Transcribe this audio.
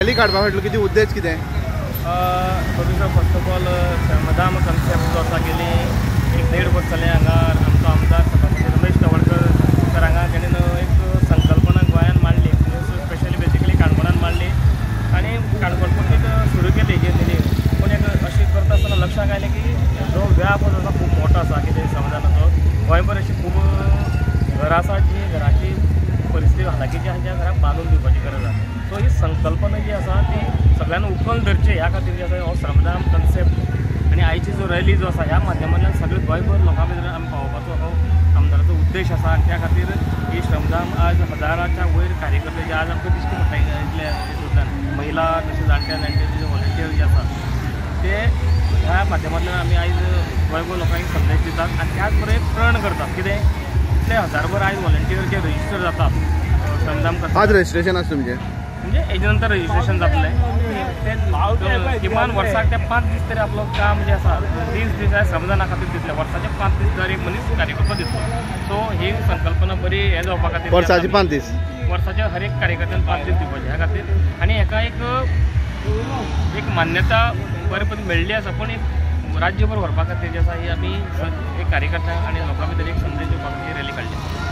Rally काडपा फाटलो कितें उद्देश कितें? फर्स्ट ऑफ ऑल श्रमदान कन्सेप्ट जो आसा गेली एक 1.5 वर्स जालें हांगा आमचो आमदार सभापती रमेश तवडकर सर हांगा तेणें एक संकल्पना गोंयान मांडली, स्पेशली बेसिकली काणकोणान मांडली आनी काणकोण पुरती सुरू केली जी तेणी. पूण एक अशी करता आसतना लक्षांत आयलें की जो व्याप जो आसा खूब मोठो आसा, कितें श्रमदानाचो गोंयभर अशी खूब घरां आसा जी घराची परिस्थिती हालाखीची आसा, ज्या घराक बांदून दिवपाची गरज आसा. सो ही संकल्पना जी आसा ती सगळ्यांनी उखल धरची ह्या खातीर जे आसा हो श्रमदान कन्सेप्ट आनी आयची जो रॅली जो आसा ह्या माध्यमांतल्यान सगळे गोंयभर लोकां भितर आमी पावोवपाचो हो आमदाराचो उद्देश आसा. आनी त्या खातीर ही श्रमदान आज हजाराच्या वयर कार्यकर्ते जे आज आमकां दिश्टी पडटा इतल्या हितूंतल्यान महिला तशें जाणटे जाणटे जे व्हॉलंटियर जे आसा ते ह्या माध्यमांतल्यान आमी आयज गोंयभर लोकांक संदेश दितात आनी त्याच बरोबर एक प्रण करतात कितें इतले हजारभर आयज व्हॉलंटियर जे रजिस्टर जातात श्रमदान करतात. आज रजिस्ट्रेशन आसा तुमचें, म्हणजे हेजे नंतर रजिस्ट्रेशन जातलें ते किमान वर्साक ते 5 दीस तरी आपलो काम जें आसा 30 दीस श्रमदाना खातीर दितले, वर्साचे 5 दीस दर एक मनीस कार्यकर्तो दितलो. सो ही संकल्पना बरी हें जावपा खातीर वर्साचे 5 दीस, वर्साचे हर एक कार्यकर्त्यान 5 दीस दिवपाचे ह्या खातीर. आनी हेका एक मान्यता बरे पद्दतीन मेळ्ळी आसा, पूण एक राज्यभर व्हरपा खातीर जे आसा ही आमी एक कार्यकर्त्यांक आनी लोकां भितर एक संदेश दिवपा खातीर रॅली काडली.